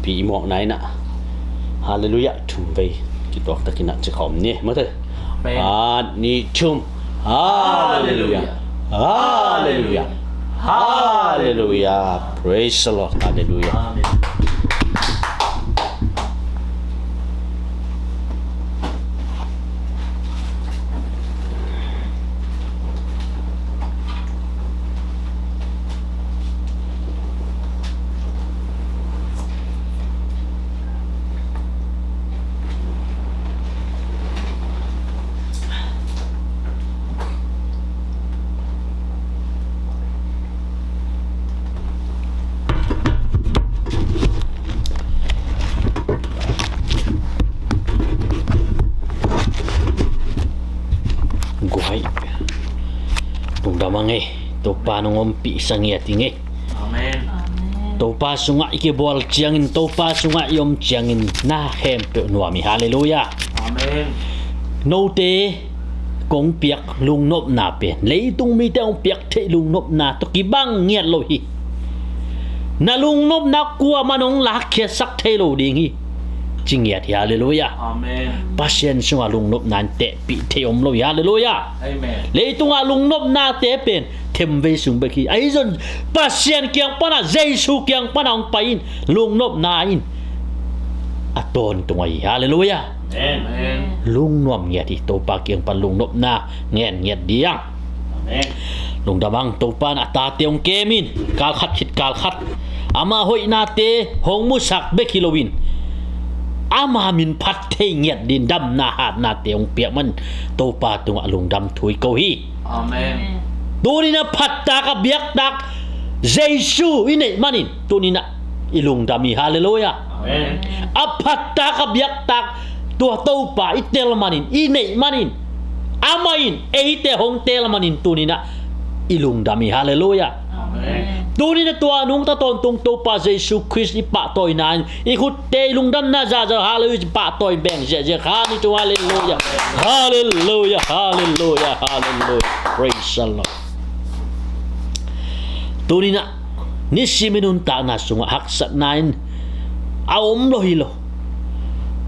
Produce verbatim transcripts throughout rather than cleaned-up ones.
pi i muakna in ah, Halleluiah thum vei kituaktakin ah ci khawm ni. Maw thei? Amen. Khat, nih, thum. Halleluiah. Halleluiah. Halleluiah. Praise the Lord. Halleluiah. Amen. Guai. Lungdam a ngei. Topa nong ompih sa ngiat i ngei. Amen. Topa sungah i kibual ciangin, Topa sungah i om ciangin na khempeuh nuam hi. Halleluiah. Amen. Note kong piak lungnopna pen, leitung mite hong piak theih lungnopna tawh kibang ngiat lo hi. Na lungnopna kuamah nong lakkhiatsak thei lo ding hi. Ci ngiat hi. Halleluiah. Amen. Pasian sungah lungnopna in tehpih thei om lo hi. Halleluiah. Amen. Leitungah lungnopnate pen themvei sung bek hi. Ahi zong Pasian kiang panah, Jesu kiang panah hong pai in, lungnopna in a tawntung ahi hi. Halleluiah. Amen. Lungnuam ngiat hi. Topa kiang pan lungnopna ngen ngiat diang. Amen. Lungdam ang. Topa in a tate hong kem in, kalkhat khit kalkhat ama hoihnate hong musak bek hi loin, ama min phat thei ngiat din damna hatnate hong piak man, Topa tungah lungdam thu i ko hi. Amen. Tuninah phattak a biaktak Jesu i neih manin tuninah i lungdam hi. Halleluiah. Amen. A phattak a biaktak tua Topa i tel manin, i neih manin, amah in eite hong teel manin tuninah i lungdam hi. Halleluiah. Amen. Tuninah tua nungta tawntung Topa Jesu Khrist i pahtawina in i khutte i lungdamna zahzah, halleluiah, i pahtawi beng ziahziah kha ni tu. Halleluiah. Halleluiah. Halleluiah. Halleluiah. Praise the Lord. Tuninah nisim i nuntakna sungah haksatna in a om lo hi lo.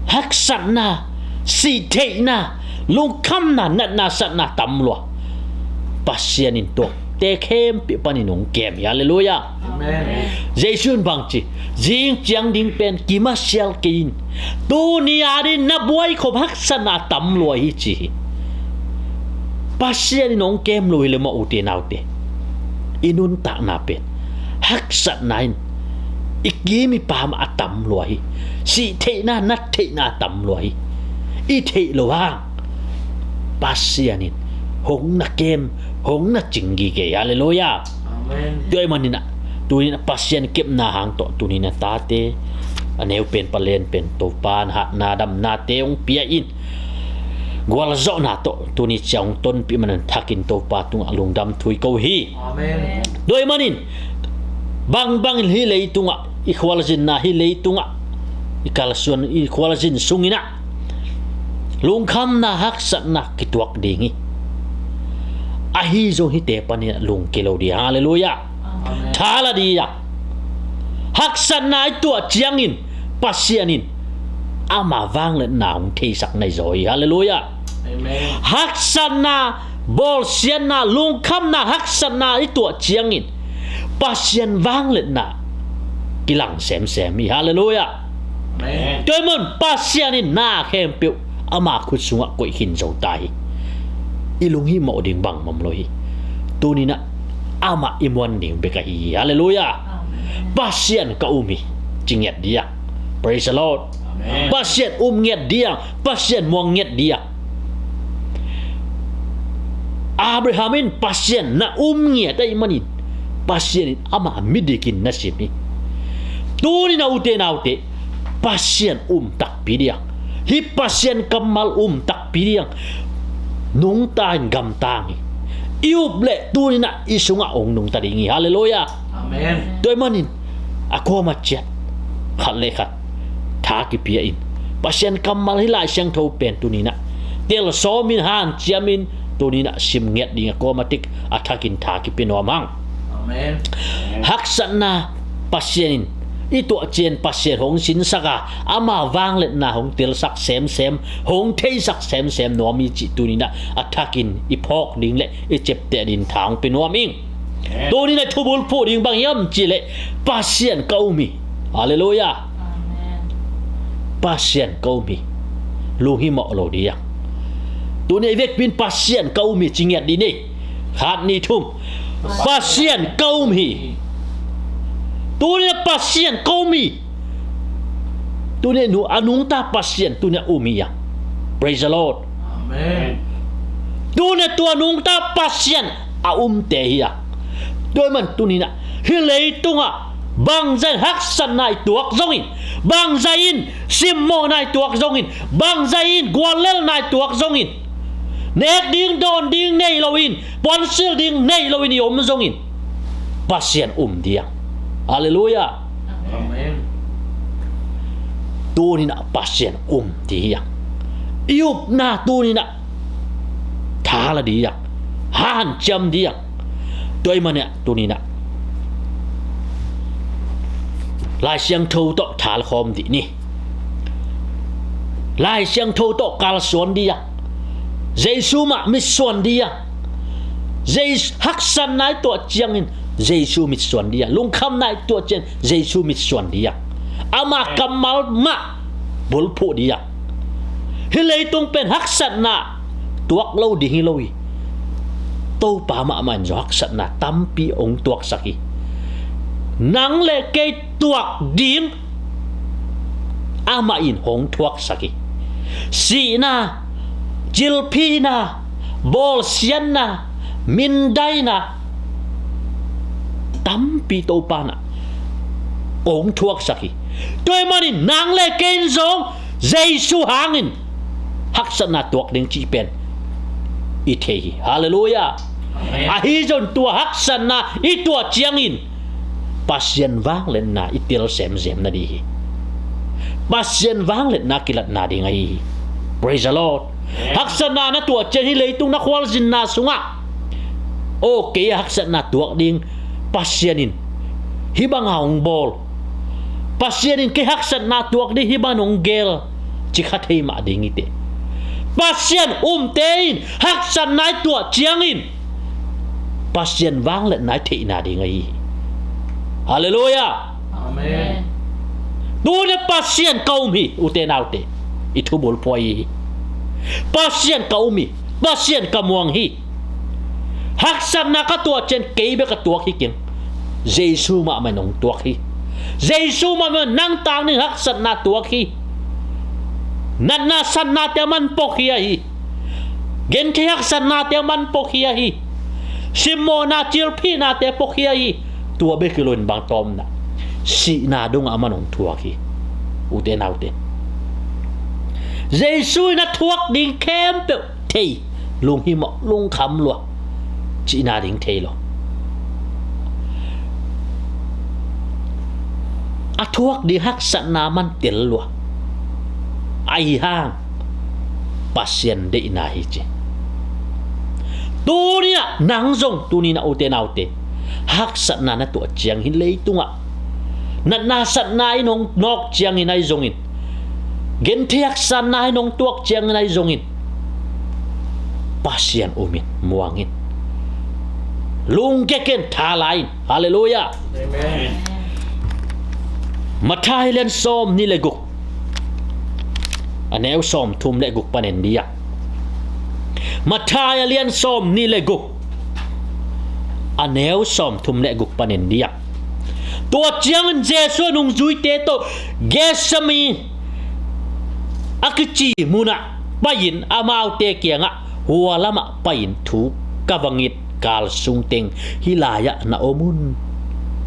Haksatna, sihtheihna, lungkhamna, natna satna tam lua. Pasian in tuate khempeuh panin hong kem hi. Halleluiah. Amen. Jesu in bang ci? Zing ciang ding pen kimasial kei in. Tuni a ding na buaikhop haksatna tam lua hi ci hi. Pasian in hong kem lo hi le maw, ute naute, i nuntakna pen haksatna in i kim i pam a tam lua hi. Sihtheihna, nattheihna a tam lua hi. I theih loh hang Pasian in hong na kem, hong na cing gige hi. Halleluiah. Amen. Tua ahih maninah tuninah Pasian kepna hang tawh tuninah tate a neu pen, palen pen Topa in hatna damnate hong pia in, gualzawhna tawh tuni ciang hong tonpih manin thakin Topa tungah lungdam thu i ko hi. Amen. Tua ahih manin bangbang in hih leitungah i khualzinna, hih leitungah i kalsuan, i khualzin sunginah lungkhamna, haksatna kituak ding hi. Ahi zong hihte panin lungkia lo ding. Halleluiah. Amen. Tha la ding. Haksatna i tuah ciangin Pasian in ama vangliatna hong theisak na hi zaw hi. Halleluiah. Amen. Haksatna, bawlsiatna, lungkhamna, haksatna i tuah ciangin Pasian vangliatna kilang semsem hi. Halleluiah. Amen. Tua ahih manin Pasian in na khempeuh ama khut sungah koih khin zo ta hi. I lunghimawh ding bangmah om lo hi. Tuninah amah i muan ding bek ahi hi. Halleluiah. Amen. Pasian ka um hi ci ngiat diang. Praise the Lord. Amen. Pasian um ngiat diang, Pasian muang ngiat diang. Abraham in Pasian na um ngiat ahih manin Pasian in amah midikin na sim hi. Tuninah ute naute, Pasian um takpi diang, hih Pasian kammal um takpi diang nungta in gamtang hi. I up leh tuninah i sungah hong nungta ding hi. Halleluiah. Amen. Tua ahih manin a kuamah ciat khat le khat tha kipia in, Pasian kammal hih Lai Siangtho pen tuninah tel sawmin hanciamin tuninah sim ngiat ding, a kuamah tek a thakin tha kipia nuam hang. Amen. Haksatna Pasian in i tuah ciang Pasian hong sinsak a, ama vangliatna hong telsak semsem, hong theisak semsem nuam hi cih tuni-in ah a thakin i phawk ding le i ciapteh dingin tha hong pia nuam ing. Amen. Tuni-in ah thubulphuh ding bang hiam cih leh Pasian ka um hi. Halleluiah. Amen. Pasian ka um hi. Lunghimawh lo ding. Tuni-in ah i vekpi-in Pasian ka um hi ci ngiat dih ni. Khat, nih, thum. Pasian ka um hi. Tuni-in ah Pasian ka um hi. Tuni-in ah a nungta Pasian tuni-in ah um hi a. Praise the Lord. Amen. Tuni-in ah tua nungta Pasian a umte hi a. Tua ahih manin tuni-in ah hih leitungah bangzah in haksatna i tuak zongin, bangzah in simmawhna i tuak zongin, bangzah in guallelhna i tuak zongin, nek ding dawn ding nei loin, puansilh ding nei loin i om zongin, Pasian um ding. Halleluiah. Amen. Tuni-in ah Pasian um ding. I upna tuni-in ah tha la ding. Hanciam ding. Tua ahih manin ah tuni-in ah Lai Siangtho tawh tha la khawm dih ni. Lai Siangtho tawh kalsuan ding. Jesu mah mitsuan ding. Jesu, haksatna i tuah ciangin Jesu mitsuan ding. Lungkhamna i tuah ciangin Jesu mitsuan ding. Ama kammal mah bulphuh ding. Hih leitung pen haksatna tuak lo ding hi lo hi. Topa mahmah in zong haksatna tampi hong tuaksak hi. Nang le kei tuak ding amah in hong thuaksak hi. Sihna, cilphihna, bawlsiatna, mindaina tampi Topa in ah hong thuaksak hi. Tua ahih manin nang le kei in zong Jesu hangin haksatna tuak ding cih pen i thei hi. Halleluiah. Amen. Ahi zongin tua haksatna i tuah ciangin Pasian vangliatna i tel semsem nading hi. Pasian vangliatna kilatna ding ahi hi. Praise the Lord. Amen. Haksatna na tuah ciang hih leitung na khualzinna sungah, aw, kei a haksatna tuak ding Pasian in hih banga hong bawl, Pasian in kei haksatna tuak ding hih bangin hong geel, ci kha thei mah ding hi teh. Pasian umte in haksatna i tuah ciangin Pasian vangliatna i theihna ding ahi hi. Halleluiah. Amen. Tuni-in ah Pasian ka um hi, ute naute. I thubulphuh hi. Pasian ka um hi. Pasian ka muang hi. Haksatna ka tuah ciang kei bek a tuak hi keng. Jesu mahmah in hong tuak hi. Jesu mahmah in nang tang ding haksatna tuak hi. Natna satnate a man pok hi ahi. Genthei haksatnate a man pok hi ahi. Simmawhna, cilphihnate pok hi ahi. Tua bek hi loin bang tawmna, sihna dongah a man hong thuak hi. Ute naute, Jesu in a thuak ding khempeuh thei, lunghimawh, lungkham lua, cihna ding thei lo. A thuak ding haksatna man tel lua. Ahi hang Pasian deihna hi ci. Tuni-in ah nang zong tuni-in ah ute naute, haksatna na tuah ciang hih leitungah, natna satna in hong nawk ciangin ahi zongin, genthei haksatna in hong tuak ciangin ahi zongin, Pasian um in, muang in, lunggek in, tha la in. Halleluiah. Amen. Matthai lian sawmnih le guk, a neu sawmthum le guk pan en dih a. Matthai a lian sawmnih le guk, a neu sawmthum le guk pan en dih a. Tua ciangin Jesu a nungzuite tawh Gethsemane a kici munah pai-in amaute kiangah, hua lamah pai-in thu ka va nget kal sung teng hih lai-ah na om un,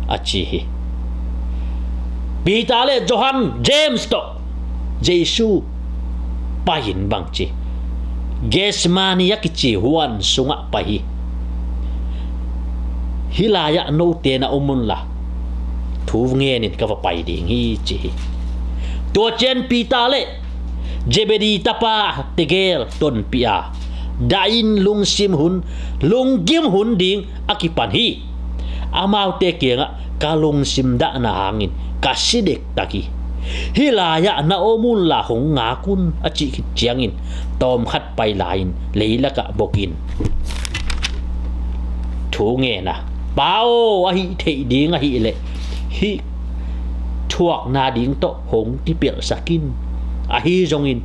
a ci hi. Peter le Johan, James tawh Jesu pai-in bang ci, Gethsemane a kici huan sungah pai hi. Hih lai-ah note na om unla, thu ngenin ka va pai ding hi, ci hi. Tua ciang Peter le Zebedee tapa tegel tonpih a, dah in lungsim hun, lunggim hun ding a kipan hi. Amaute kiangah, ka lungsim dahna hangin ka si dektak hi. Hih lai-ah na om unla hong ngak un, a cih khit ciangin tawmkhat pai lai-in leilakah bokin thu ngen a, Pa aw, a hih theih ding ahih leh hih thuakna ding tawh hong kipelhsak in. Ahi zongin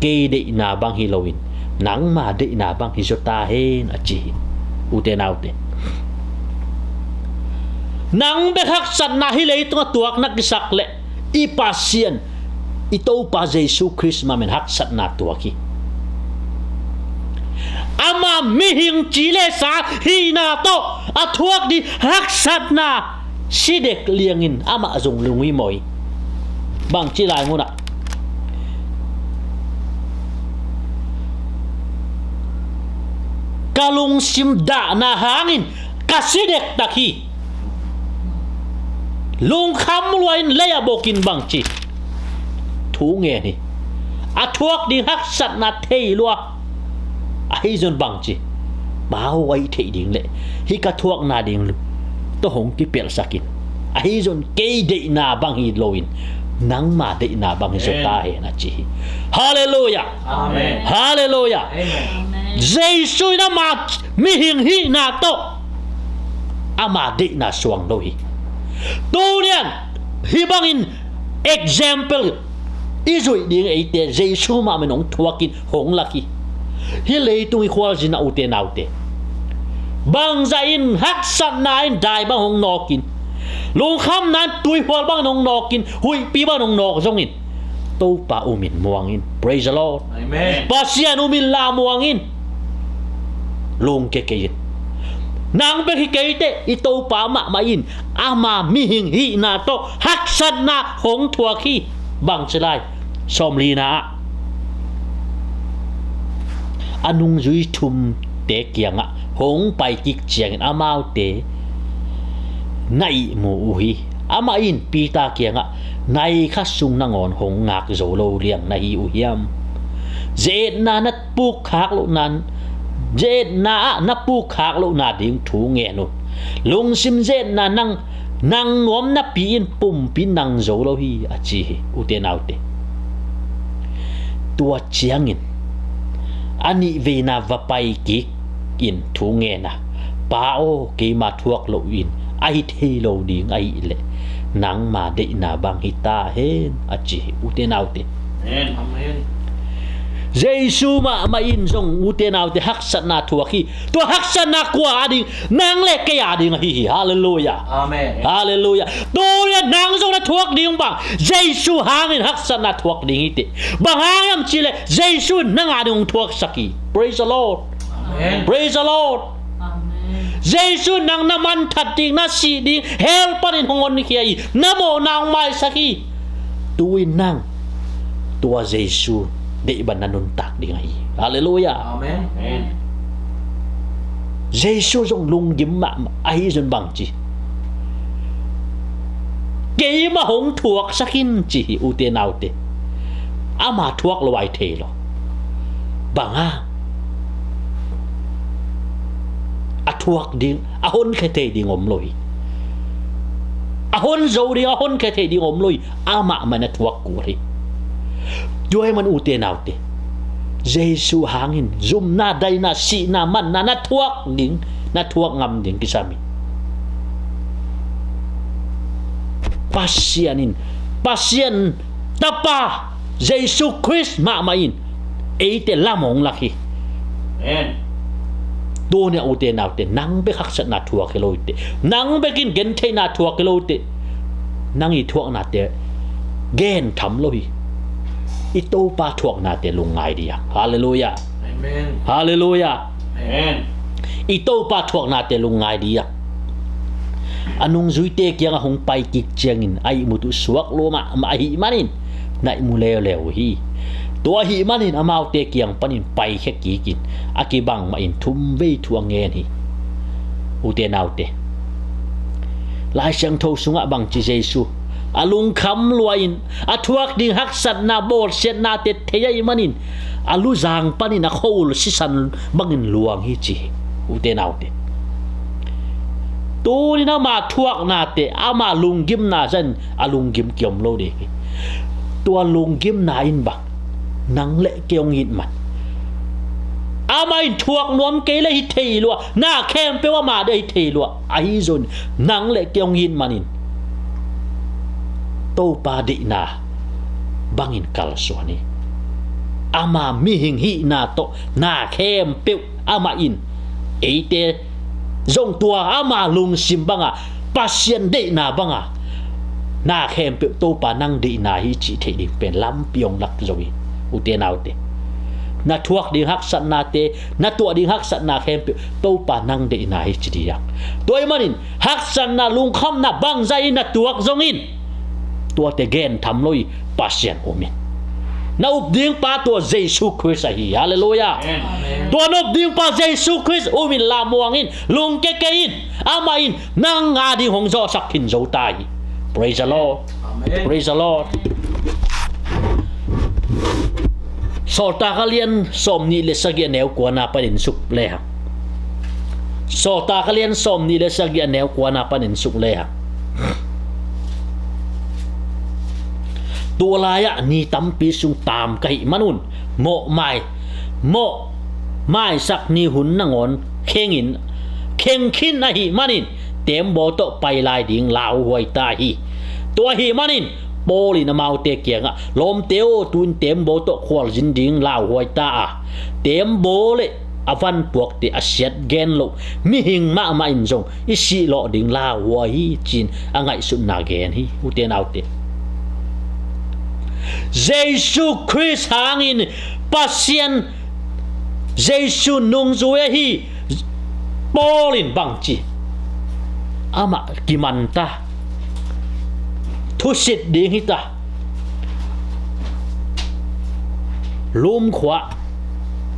kei deihna bang hi loin nangma deihna bang hi zaw ta hen, a ci hi. Ute naute, nang bek haksatna hih leitungah tuak na kisak leh i Pasian, i Topa Jesu Khrist mah min haksatna tuak hi. Ama mihing ci le sa hihna tawh a thuak ding haksatna si dek liangin amah zong lungmawh hi. Bangci lai munah ka lungsim dahna hangin ka si dektak hi. Lungkham lua-in lei-ah bokin bangci thu ngen hi. A thuak ding haksatna thei lua. Ahi zong bangci, Pa aw, a hih theih ding leh hih ka thuakna ding tawh hong kipelhsak in. Ahi zong kei deihna bang hi loin nangma deihna bang hi zaw ta hen, a ci hi. Halleluiah. Amen. Halleluiah. Amen. Jesu in ama mihing hihna tawh ama deihna suang lo hi. Tunian hih bangin example i zuih ding eite Jesu mah min hong thuakin hong lak hi. Hih leitung i khualzinah, ute naute, bangzah in haksatna in dai bang hong nawkin, lungkhamna in tuihual bangin hong nawkin, huihpi bangin hong nawk zongin Topa umin muangin. Praise the Lord. Amen. Pasian umin la muangin. Lungke kei in. Nang bek hi kei teh, i Topa mahmah in ama mihing hihna tawh haksatna hong thuak hi. Bangci lai, sawmlina ah a nungzui thumte kiangah hong pai kik ciangin amaute na ihmu uh hi. Amah in Peter kiangah, nai khat sung nangawn hong ngak zo lo liang na hi uh hiam? Ze-etna na pukkhak lohna, ze-etna ah na pukkhak lohna ding thu ngen un. Lungsim ze-etna nang, nang nuam napi in pumpi nang zo lo hi, a ci hi. Ute naute, tua ciangin a nihveina va pai kik in thu ngen a, Pa aw, keima thuak loin a hi thei lo ding ahih leh nangma deihna bang hi ta hen, a ci hi. Ute naute, amen. Amen. Jesu mahmah in zong, ute naute, haksatna thuak hi. Tua haksatna kua a ding? Nang le kei a ding ahi hi. Halleluiah. Amen. Halleluiah. Tunian nang zong na thuak ding bang? Jesu hangin haksatna thuak ding hi teh. Bang hang hiam cih leh Jesu in nang a ding hong thuaksak hi. Praise the Lord. Amen. Praise the Lord. Amen. Jesu in nang na manthat ding, na sih ding, hell panin hong honkhia hi. Na mawhna hong maisak hi. Tu-in nang tua Jesu deih bang na nuntak ding ahi. Halleluiah. Amen. Amen. Jesu zong lunggim mahmah, ahi zong bangci, keimah hong thuaksak in, ci hi, ute naute. Ama thuak lo a hi thei lo. Bang hang? A thuak ding, a honkhia thei ding om lo hi. A hon zo ding, a honkhia thei ding om lo hi. Amah mah in a thuak kul hi. Tua ahih man, ute naute, Jesu hangin zumna, daina, sihna, manna na thuak ding, na thuak ngam ding kisam hi. Pasian in, Pasian Tapa Jesu Khrist mahmah in eite lam hong lak hi. Amen. Tuni-ah, ute naute, nang bek haksatna thuak hi lo hi teh, nang bek in gentheihna thuak hi lo hi teh, nang i thuaknate gen tham lo hi. I Topa thuaknate lungngai ding. Halleluiah. Amen. Halleluiah. Amen. I Topa thuaknate lungngai ding. A nungzuite kiangah hong pai kik ciangin a ihmut uh suak lua mahmah ahih manin na ihmu leuleu uh hi. Tua ahih manin amaute kiang panin paikhia kikin a kibang mahin thumvei thu a ngen hi. Ute naute, Lai Siangtho sungah bangci Jesu, a lungkham lua-in a thuak ding haksatna, bawlsiatnate thei ahih manin a luzang panin a khua-ul sisan bangin luang hi, ci hi. Ute naute, Tunin ama thuaknate ama lunggimna zah in a lunggim kiom lo ding hi. Tua lunggimna in bang nang le kei hong it man. Amah in thuak nuam kei le hi thei lua, na khempeuh ama deih hi thei lua. Ahi zongin nang le kei hong it manin Topa deihna bangin kalsuan hi. Ama mihing hihna tawh na khempeuh amah in eite zong tua ama lungsim banga, Pasian deihna banga na khempeuh Topa nang deihna hi cih theih ding pen lampi hong lak zo hi. Ute naute, na thuak ding haksatnate, na tuah ding haksatna khempeuh Topa nang deihna hi ci ding hi hang. Tua ahih manin haksatna, lungkhamna bangzah in na tuak zongin tuate gentham lo hi. Pasian um in. Na up dingpa tua Jesu Khrist ahi hi. Halleluiah. Amen. Tua na up dingpa Jesu Khrist um in, lamuang in, lungke kei in. Amah in nang ading hong zawhsak khin zo ta hi. Praise the Lord. Amen. Praise the Lord. Sawltak a lian sawmnih le sagih a neu kuana panin suk le hang. Sawltak a lian sawmnih le sagih a neu kuana panin suk le hang. Tua lai-ah ni tampi sung taam ka hih manun mawhmai, mawhmaisak ni hun nangawn khengin, kheng khin ahih manin teembaw tawh pai lai ding lauhuai ta hi. Tua ahih manin Paul in amaute kiangah, lawmte aw, tu-in teembaw tawh khualzin ding lauhuai ta a, teembaw le a vanpuakte a siat gen loh mihing mahmah in zong i sihlawh ding lauhuai hi, ci-in a ngaihsutna gen hi. Ute naute, Jesu Khrist hangin Pasian, Jesu nungzui ahi Paul in bangci, amah kimanta, thusit ding hita, Rom khua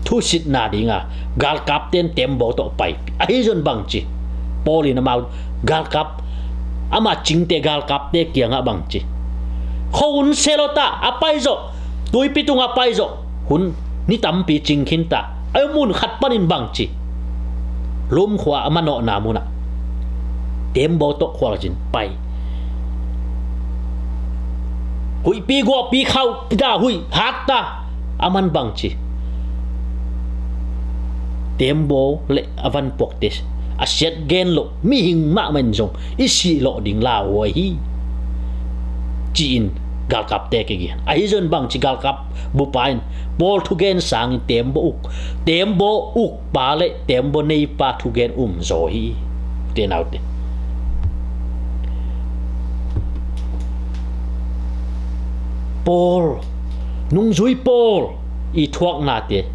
thusitna dinga galkapte in teembaw tawh pai. Ahi zongin bangci, Paul in amau galkap, ama cingte galkapte kiangah bangci, khuahun selota a pai zawh, tuipi tunga pai zawh, hun ni tampi cing khinta. A mun khat panin bangci, Rom khua a manawhna munah teembaw tawh khualzin pai. Huihpi guahpi khauhpita, huih hatta. A man bangci, teembaw le a vanpuakte a siat gen loh mihing mahmah in zong i sihlawh ding lauhuai hi, ci-in galkapte kigen. Ahi zongin bangci, galkap bupa in Paul thugen sangin teembaw uk, teembaw ukpa le teembaw neipa thugen umzaw hi. Ute naute, Paul, nungzui Paul i thuaknate,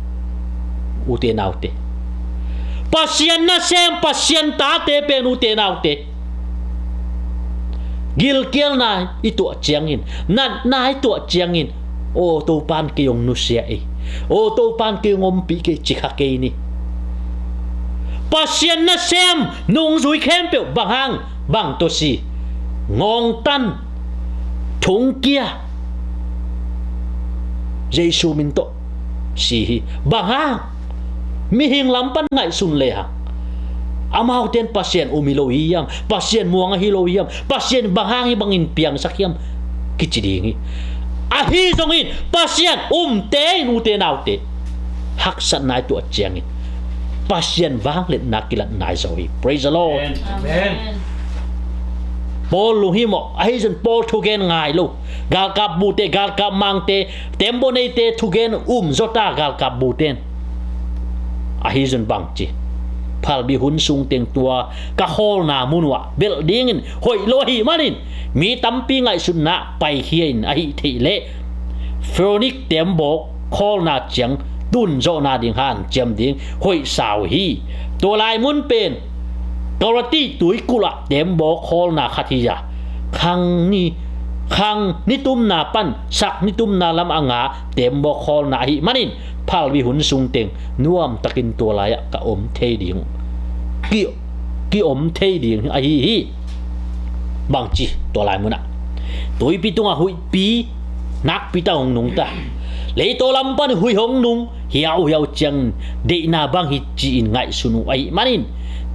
ute naute, Pasian nasem, Pasian tate pen, ute naute, gilkialna i tuah ciangin, natna i tuah ciangin, aw, Topa'n kei hong nusia ei, aw, Topa'n kei hong ompih kei, ci kha kei ni. Pasian nasem nungzui khempeuh bang hang, bang tawh si? Ngawngtan, thungkia, Jesu min tawh si hi. Bang hang? Mihing lam pan ngaihsun le hang, amaute in Pasian um hi lo hi hiam, Pasian muang ahi lo hi hiam, Pasian bang hang hih bangin piangsak hiam, kici ding hi. Ahi zongin Pasian umte in, ute naute, haksatna i tuah ciangin Pasian vangliatna kilat nai zaw hi. Praise the Lord. Amen. Amen. Paul lunghimawh, ahi zongin Paul thugen ngai lo. Galkap bute, galkap mangte, teembaw neite thugen umzaw ta, galkap bute in. Ahi zongin bangci, phalbi hun sung teng tua ka khawlna mun uah belh dingin hoih lo ahih manin mi tampi ngaihsutna paikhia in ahih theih leh Foinike teembaw khawlna ciang tunzawhna ding hanciam ding hoih sa uh hi. Tua lai mun pen Kawrati tuikulh ah teembaw khawlna khat hi a, khang ni, khang nitumna pan sak nitumna lam a nga teembaw khawlna ahih manin phalbi hun sung teng nuamtakin tua lai-ah ka om thei ding, ki, ki om thei ding ahi hi. Bangci, tua lai munah tuipi tungah huihpi nakpi tak hong nungta, leitaw lam pan huih hong nung hiauhiau ciang, deihna bang hi ci-in ngaihsun uh ahih manin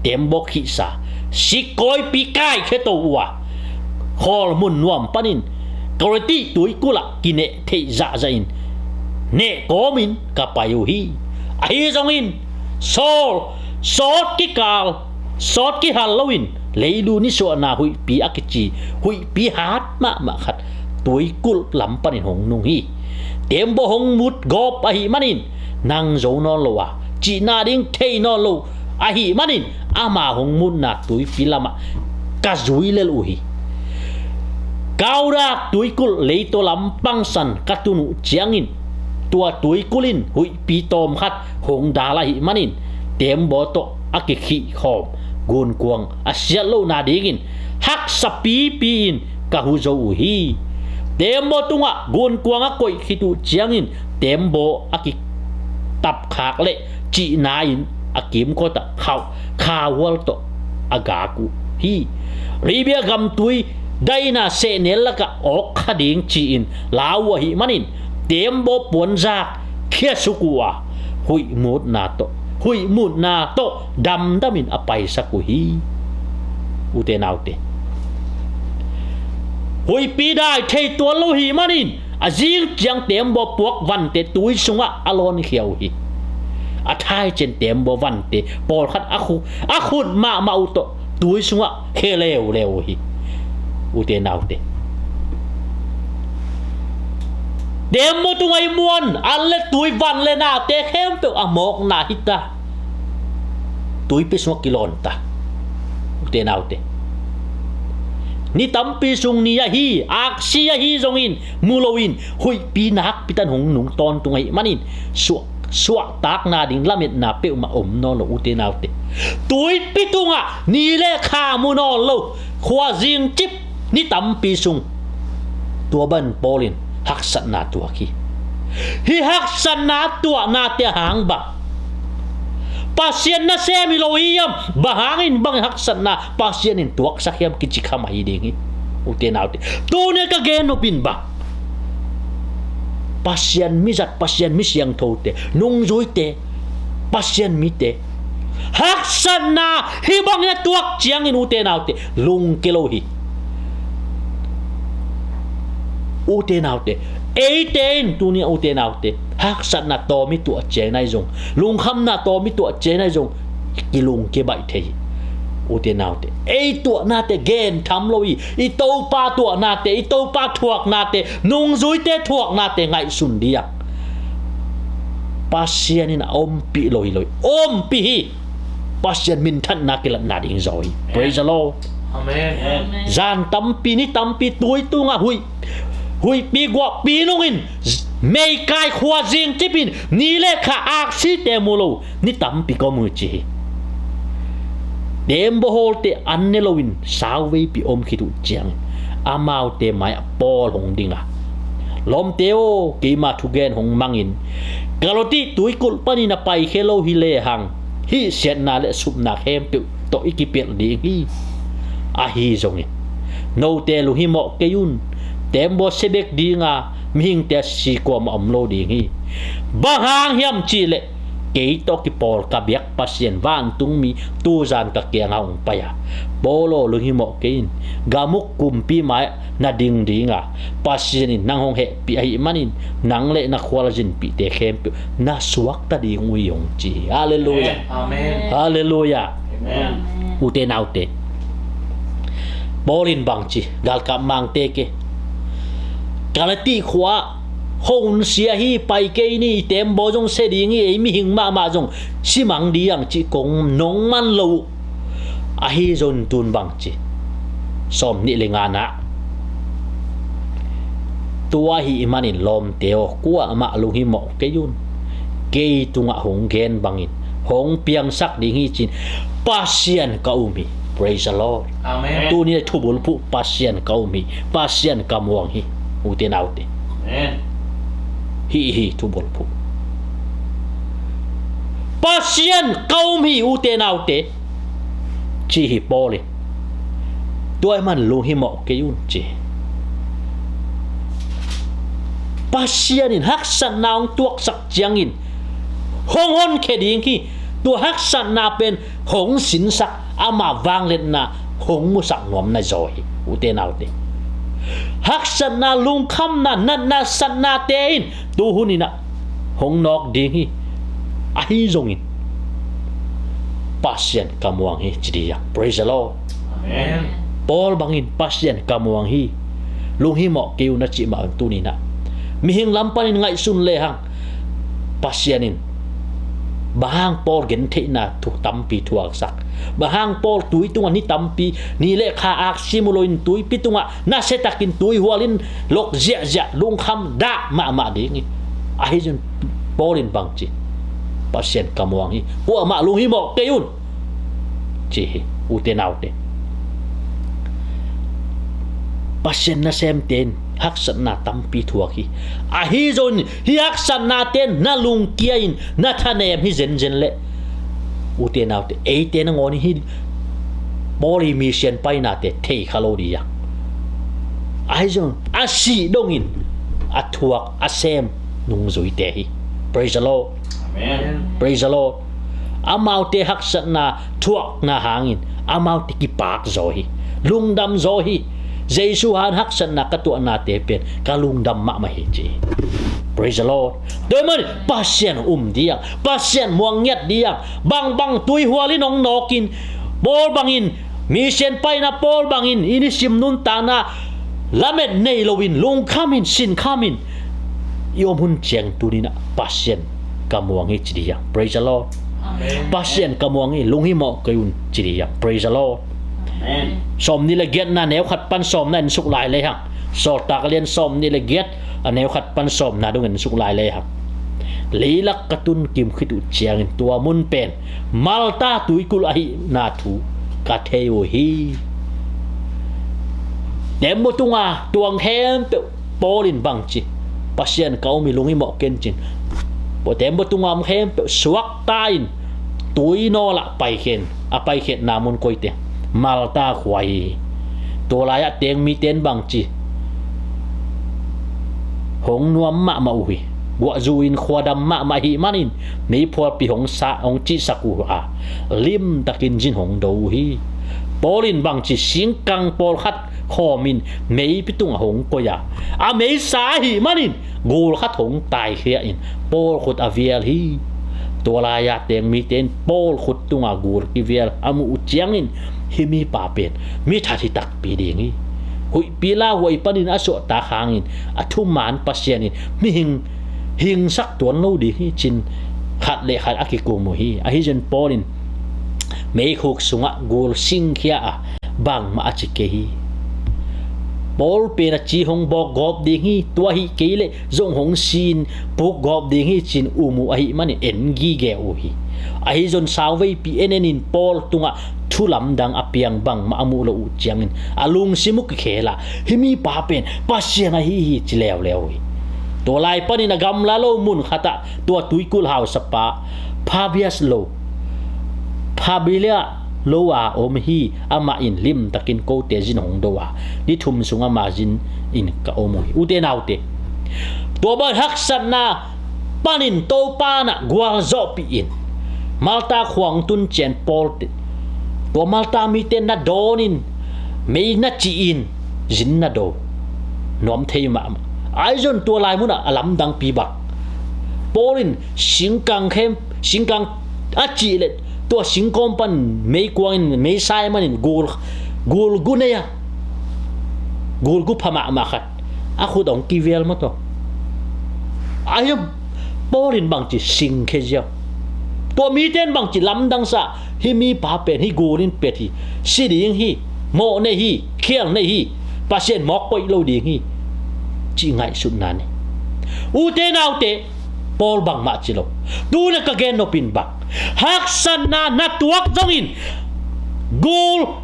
teembaw khihsa, sikawipi kaikhia to uh a, khawl mun nuam panin Kalati tuikulh ah kineh theih zahzah in neh kawmin ka pai uh hi. Ahi zongin sawl sawt kikal, sawt kihal loin leilu nisuahna huihpi a kici huihpi hat mahmah khat tuikulh lam panin hong nung hi. Tembaw hong mut gawp ahih manin nang zo nawn lo a, cihna ding thei nawn lo ahih manin ama hong mutna tuipi lamah ka zui lel uh hi. Kaudak tuikulh leitaw lam pangsan ka tun uh ciangin tua tuikulh in huihpi tawm khat hong dal ahih manin tembaw tawh a kikhihkhawm gunkuang a siat lohna dingin haksa pipi-in ka hu zo uh hi. Tembaw tungah gunkuang a koih khit uh ciangin tembaw a kitapkhak le cihna-in a kimkotah khauh khahual tawh a gak uh hi. Libia gamtui daina sehnel lakah awk kha ding ci-in lau uh ahih manin tembaw puanzak khiasuk uh a huihmutna tawh huihmutna tawh damdamin a paisak uh hi. Ute naute, huihpi dai thei tuan lo hih manin a zing ciang tembaw puak vante tui sungah a lawnkhia uh hi. A thaician tembaw vante pawlkhat a khu a khut mahmah uh tawh tui sungah khia leuleu uh hi. Ute naute, tembaw tungah i muan an le tui van le nate khempeuh a mawkna hita. Tuipi sungah kilawnta. Ute naute, ni tampi sung ni ahi aksi ahi zongin mu loin huihpi nakpi tan hong nung tawntung ahih manin suah suahtakna ding lametna peuhmah om nawn lo ute naute. Tuipi tungah ni le kha mu nawn lo khuazing cip ni tampi sung tua ban Paul in haksatna tuak hi. Hih haksatna tuahnate a hang bang Pasian nasem hi lo hi hiam? Bang hangin bang haksatna Pasian in tuaksak hiam kici kha mah hi ding hi. Ute naute, tuni ka gen nop in bang Pasian mizat, Pasian mi siangthote, nungzuite, Pasian mite haksatna hih bangin a tuak ciangin ute naute lungke lo hi. Ute naute, eite in tuni a ute naute haksatna tawm i tuah ciang nai zong, lungkhamna tawm i tuah ciang nai zong kilungke baih thei hi. Ute naute, ei tuahnate gentham lo hi. I Topa tuahnate, i Topa thuaknate, nungzuite thuaknate ngaihsun dih a Pasian in a ompih lo hi lo hi. Ompih hi. Pasian minthanna kilatna ding zaw hi. Praise the Lord. Amen. Amen. Zan tampi ni tampi tui tungah huih huihpi guahpi nungin meikai khuazing cipin ni le kha aksite mu lo ni tampi ka om uh ci hi. Tembaw hawlte an ne loin sauveipi om khit uh ciangin amaute mai-ah Paul hong ding a, lawmte aw, keima thugen hong mangin Kalati tuikulh panin a paikhia lo hi lehang hih siatna le supna khempeuh tawh i kipelh ding hi. Ahi zongin note lunghimawh kei un. Tembaw sia bek dinga mihingte a si kuamah om lo ding hi. Bang hang hiam cihleh kei tawh kipawl ka biak Pasian vantungmi tuzan ka kiangah hong pai a, Paul aw, lunghimawh kei in. Gam uk kumpi mai-ah na ding dinga Pasian in nang hong hehpih ahih manin nang le na khualzinpihte khempeuh na suakta ding uh hi, hong ci hi. Halleluiah. Amen. Halleluiah. Amen. Ute naute, Paul in bangci galkap mangte ke, Kalati khua-ah khuahun sia hi, pai kei ni, i tembaw zong sia ding hi, ei mihing mahmah zong si mang ding hi hang cih kong nong man lo uh. Ahi zongin tun bangci, sawmnih le ngana, tua ahih manin lawmte aw, kuamah lunghimawh kei un. Kei tungah hong gen bangin hong piangsak ding hi ci-in Pasian ka um hi. Praise the Lord. Amen. Tuni le thubulphuh, Pasian ka um hi, Pasian ka muang hi. Ute naute, amen. Hih hi thubulphuh. Pasian ka um hi, ute naute, ci hi Paul in. Tua ahih man lunghimawh kei un ci hi. Pasian in haksatna hong tuaksak ciangin hong honkhia ding hi. Tua haksatna pen hong sinsak ama vangliatna hong musak nuam na zaw hi, ute naute. Haksatna, lungkhamna, natna, satnate in tu huninah hong nawk ding hi. Ahi zongin Pasian ka muang hi, ci ding hi. Praise the Lord. Amen. Paul bangin Pasian ka muang hi. Lunghimawh kei un, a cih mah un tuninah mihing lam panin ngaihsun lehang Pasian in bang hang Paul gentheihna thu tampi thuaksak, bang hang Paul tui tungah ni tampi, ni le kha aksi mu loin tuipi tungah nasiatakin tuihualin lok ziahziah, lungkham dah mahmah ding hi. Ahi zongin Paul in bangci, Pasian ka muang hi, kuamah lunghimawh kei un, ci hi, ute naute. Pasian nasemte in haksatna tampi thuak hi. Ahi zongin hih haksatnate in na lungkia in na thanem hi zenzen leh, ute naute, eite nangawn in hih Paul ii mission painate thei kha lo ding hi. Ahi zongin a sih dongin a thuak a sem nungzuite hi. Praise the Lord. Amen. Praise the Lord. Amaute haksatna thuakna hangin amaute kipak zaw hi, lungdam zaw hi. Jesu hang haksatna ka tuahnate pen ka lungdam mahmah hi, ci hi. Praise the Lord. Tua ahih manin Pasian um ding, Pasian muang ngiat ding. Bangbang tuihualin hong nawkin, Paul bangin, mission paina Paul bangin i nisim nuntakna lamet nei loin, lungkhamin, sinkhamin i om hun ciang tuninah Pasian ka muang hi, ci ding hi. Praise the Lord. Amen. Pasian ka muang hi, lunghimawh kei un, ci ding hi. Praise the Lord. Amen. Sawmnih le giatna, neu khat pan sawmna en suk lai lehang, Sawltak a lian sawmnih le giat, a neu khat pan sawmna dong en suk lai lehang, leilak ka tun kim khit uh ciangin tua mun pen Malta tuikulh ahihna thu ka thei uh hi. Tembaw tunga tuang khempeuh Paul in bangci, Pasian ka um hi, lunghimawh kei un, ci-in tembaw tunga om khempeuh suakta in tui nawlah paikhia in, a paikhiatna mun koite, Malta khua hi. Tua lai-ah teng mite in bangci, hong nuam mahmah uh hi. Guahzu in khuadam mahmah ahih manin meiphualpi hong sa, hong cihsak uh a, limtakin zin hong do uh hi. Paul in bangci, singkang pawlkhat khawmin meipi tungah hong koih a, a mei sa ahih manin gul khat hong taikhia in Paul khut a vial hi. Tua lai-a teng mite in Paul khut tunga gul kivial a muh uh ciangin, hih mipa pen mi that hi takpi ding hi. Huihpi lauhuai panin a suahtak hangin a thuman Pasian in mihing hingsak tuan lo ding hi, ci-in khat le khat a kikum uh hi. Ahi zongin Paul in meikhuk sungah gul singkhia a, bangmah a ci kei hi. Paul pen a ci hong bawk gawp ding hi, tua ahih kei leh zong hong si-in puk gawp ding hi, ci-in um uh ahih manin en gige uh hi. Ahi zongin sauveipi en en in Paul tungah thu lamdang a piang bangmah a muh loh uh ciangin a lungsim uh kikhel a, hih mipa pen Pasian ahi hi, ci leuleu uh hi. Tua lai panin a gamla lo mun khatah tua tuikulh hausapa Publius lo, Publius lo a om hi. Amah in limtakin kote zin hong do a, ni thum sung ama zin in ka om uh hi. Ute naute, tua bang haksatna panin Topa in ah gualzawhpih in Malta khua hong tun ciang Paul te, tua Malta mite na dawn in, mei na cih in, zin na do. Nuam thei mahmah. Ahi zongin tua lai munah a lamdangpi bang, Paul in singkang khem, singkang a cih leh tua singkawm pan meikuang in mei sa ahih manin gul, gul gu nei a, gul gu pha mahmah khat a khut hong kivial mawk tawh. Ahi zongin Paul in bangci singkhia ziau. Tua mite in bangci lamdangsa, hih mipa pen hih gul in pet hi, si ding hi, mawh nei hi, khial nei hi, Pasian mawk koih lo ding hi, cih ngaihsutna nei. Ute naute, Paul bangmah ci lo. Tu-in ah ka gen nop in bang, haksatna na tuak zongin gul,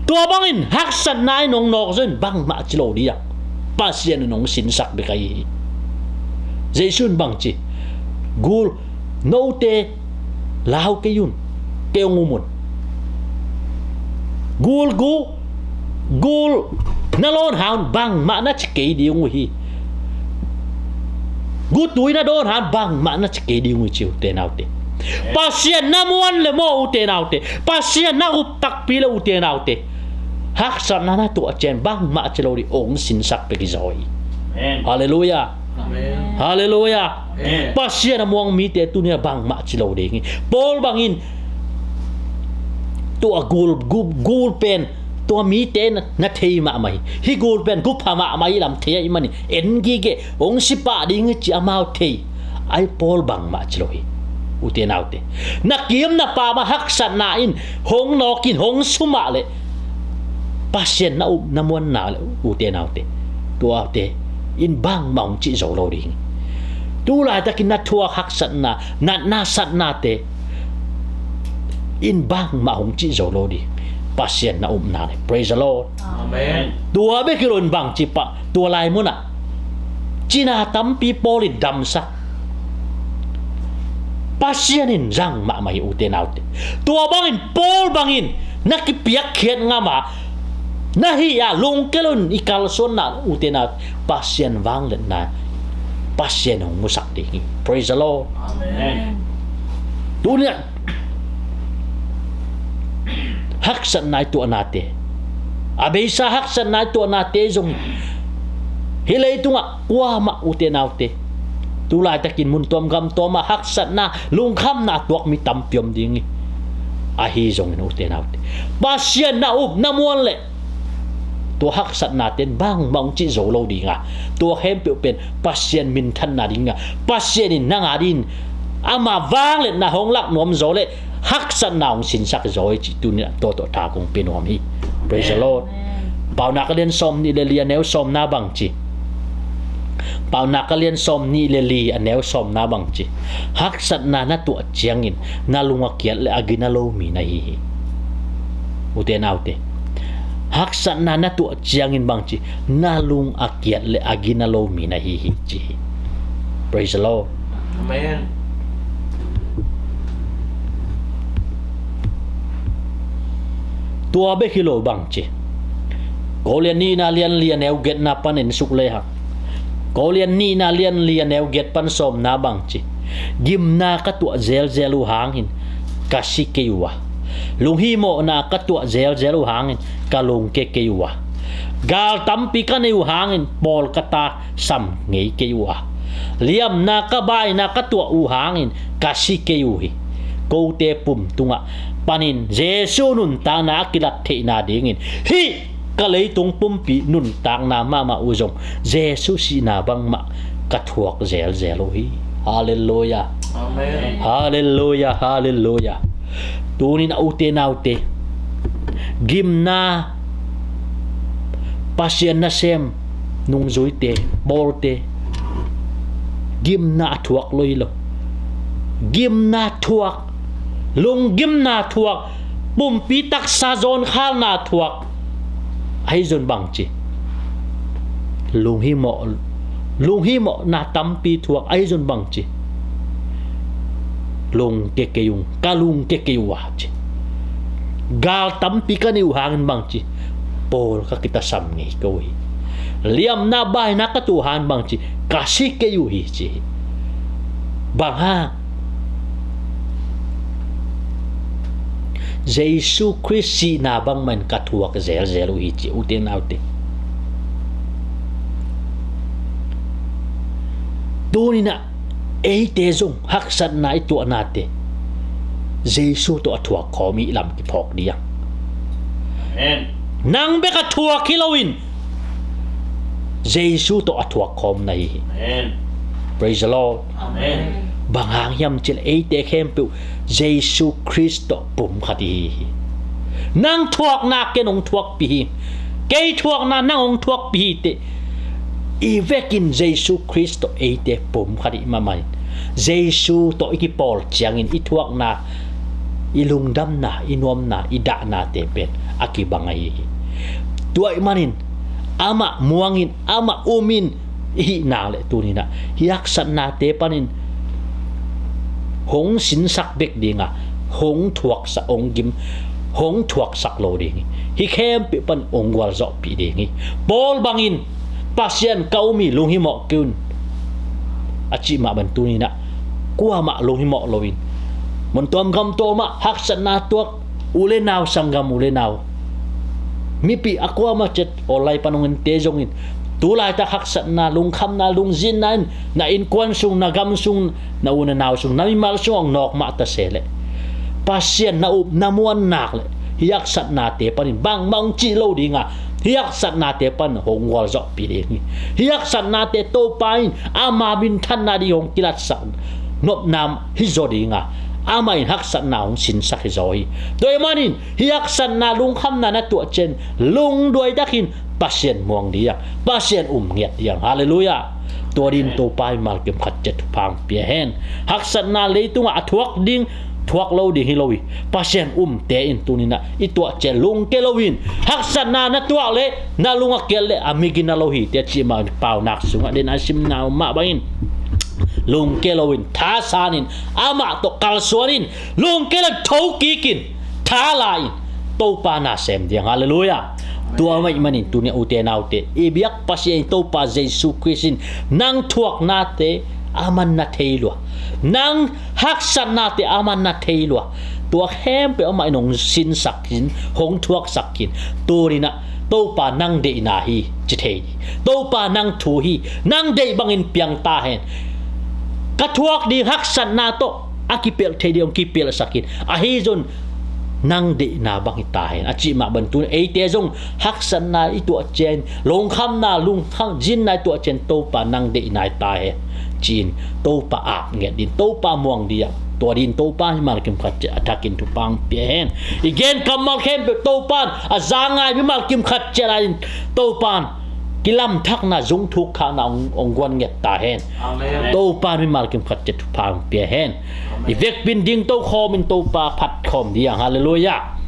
tua bangin haksatna in hong nawk zongin bangmah ci lo ding a, Pasian in hong sinsak bek ahi hi. Jesu in bangci, gul, note lau kei un, kei hong um un. Gul gu, gul na lawn hang un, bangmah na ci kei ding uh hi. Gu tui na dawn hang un, bangmah na ci kei ding uh hi, ci ute naute. Pasian na muan le maw, ute naute, Pasian na up takpi le, ute naute, haksatna na tuah ciang bangmah ci lo ding, hong sinsak bek hi zaw hi. Halleluia. Halleluia. Pasian a muang mite tuni-a bangmah ci lo ding hi. Paul bangin tua gul, gul, gul pen tua mite na, na thei mahmah hi. Hih gul pen gupha mahmah hi lam thei ahih manin en gige, hong si pah ding hi ci amau thei. Ahi Paul bangmah ci lo hi, ute naute. Na kim na pam a haksatna in hong nawk in hong sumah le, Pasian na up na muanna le, ute naute, tuate in bangmah hong cih zo lo ding. Tu laitakin na thuak haksatna, na, na satnate in bangmah hong cih zo lo ding, Pasian na upna le. Praise the Lord. Amen. Tua bek hi lo in bangci pah, tua lai munah cina tampi Paul in damsak, Pasian in zang mahmah hi, ute naute. Tua bangin Paul bangin na kipiakkhiat ngam a, na hih a lungkia lo in i kalsuanna, ute naute, Pasian vangliatna, Pasian hong musak ding hi. Praise the Lord. Amen. Tuni-ah haksatna i tuahnate, a beisa haksatna i tuahnate zong hi. Hih leitungah kuamah, ute naute, tu laitakin mun tuam gam tuamah haksatna, lungkhamna a tuak mi tampi om ding hi. Ahi zongin, ute naute, Pasian na up na muan le, tua haksatnate in bangmah hong cih zo lo ding a, tua khempeuh pen Pasian minthanna ding a, Pasian in nang a dingin ama vangliatna hong lak nuam zaw le, haksatna hong sinsak zaw hi cih tuni-ah tua tawh tha kong pia nuam hi. Praise the Lord. Paunak a lian sawmnih le li, a neu sawmna bangci. Paunak a lian sawmnih le li, a neu sawmna bangci. Haksatna na tuah ciangin na lung a kiat le a gina lo mi na hi hi. Ute naute, haksatna na tuah ciangin bangci, na lung a kiat le a gina lo mi na hi hi, ci hi. Praise the Lord. Amen. Tua bek hi lo bangci, Korinth nihna lian li, a neu giatna panin suk lehang, Korinth nihna lian li, a neu giat pan sawmna bangci. Gimna ka tuah zelzel uh hangin ka si kei uh a, lunghimawhna ka tuah zelzel uh hangin ka lungkia kei uh a, gal tampi ka nei uh hangin pawlkhat a sam ngei kei uh a, liamna ka baina ka tuah uh hangin ka si kei uh hi. Kote pum tungah panin Jesu nuntakna a kilat theihna dingin hih ka leitung pumpi nuntakna mahmah uh zong Jesu sihna bangmah ka thuak zelzel uh hi. Halleluia. Amen. Halleluia, halleluia. Tunin a, ute naute, gimna, Pasian nasem nungzuite, bawlte, gimna a thuak lo hi lo. Gimna thuak, lunggimna thuak, pumpi taksa zawnkhalna thuak, ahi zong bangci, lunghimawh, lunghimawhna tampi thuak, ahi zong bangci, lungkia kei ung, ka lungkia kei uh a, ci. Gal tampi ka nei uh hangin bangci, pawl ka kitasam ngei ko hi. Liamna baina ka tuah uh hangin bangci, ka si kei uh hi, ci hi. Bang hang? Jesu Khrist sihna bangmah in ka thuak zelzel uh hi, ci, ute naute. Tuninah eite zong haksatna i tuahnate Jesu tawh a thuak khawm i lam kiphawk diang. Amen. Nang bek a thuak hi loin Jesu tawh a thuak khawm na hi hi. Amen. Praise the Lord. Amen. Bang hang hiam cih leh eite khempeuh Jesu Khrist tawh pum khat i hi hi. Nang thuakna ken hong thuakpih hi. Kei thuakna nang hong thuakpih hi teh. I vekin Jesu Khrist tawh eite pum khat i hih mahmah in, Jesu tawh i kipawl ciangin i thuakna, i lungdamna, i nuamna, i dahnate pen a kibang ahi hi. Tua ahih manin amah muangin, amah umin i hih nak leh tuninah hih haksatnate panin hong sinsak bek dinga, hong thuaksak, hong gim, hong thuaksak lo ding hi. Hih khempeuh pan hong gualzawhpih ding hi. Paul bangin, Pasian ka um hi, lunghimawh kei un, a cih mah bang tuninah kuamah lunghimawh loin Mun tuam gam tuamah haksatna tuak u le nau, sanggam u le nau, mipi a kuamah ciat, online pan hong ente zongin, tu laitak haksatna, lungkhamna, lungzinna in na innkuan sung, na gam sung, na u na nau sung, na mimal sung hong nawk mah ta se leh, Pasian na up na muan nak leh, hih haksatnate panin bangmah hong cih lo ding a, hih haksatnate pan hong gualzawhpih ding hi. Hih haksatnate Topa in ama minthanna ding hong kilatsak nopna hi zaw ding a, amah in haksatna hong sinsak hi zaw hi. Tua ahih manin hih haksatna, lungkhamna na tuah ciang lungduai takin Pasian muang ding, Pasian um ngiat ding. Halleluiah. Tua dingin Topa in mimal kim khat ciat thupha hong pia hen. Haksatna leitungah a thuak ding, thuak lo ding hi lo hi. Pasian umte in tuni-in ah i tuah ciang lungkia loin, haksatna na tuah leh na lung a kiat leh a migina lo hi, tia cih mah in Paunak sungah den a simna mah bangin, lungkia loin, thasanin, amah tawh kalsuanin, lungkia loin, thokikin, thala in, Topa na sem ding. Halleluiah. Tua mah ahih manin tuni-in ute naute, i biak Pasian, i Topa Jesu Khrist in nang thuaknate aman na thei lua, nang haksatnate aman na thei lua. Tua khempeuh amah in hong sinsak hi, hong thuaksak hi. Tuni-in ah Topa nang deihna hi ci thei ding. Topa nang thu hi, nang deih bangin piang ta hen. Ka thuak ding haksatna tawh a kipelh thei ding hong kipelhsak in, ahi zongin nang deihna bang hi ta hen, a cih mah bangin tuni-in eite zong haksatna i tuah ciang, lungkhamna, lungkhamzinna i tuah ciang Topa nang deihna hi ta hen ci-in Topa ap ngiat ding, Topa muang ding. Tua dingin Topa in mimal kim khat ciat a thakin thupha hong pia hen. I gen kammal khempeuh Topa in a za ngai mimal kim khat ciat lai-in Topa in kilamthakna, zungthuk khakna hong, hong guan ngiat ta hen. Amen. Topa in mimal kim khat ciat thupha hong pia hen. Amen. I vekpi in dingto khawmin Topa phat khawm ding. Halleluiah.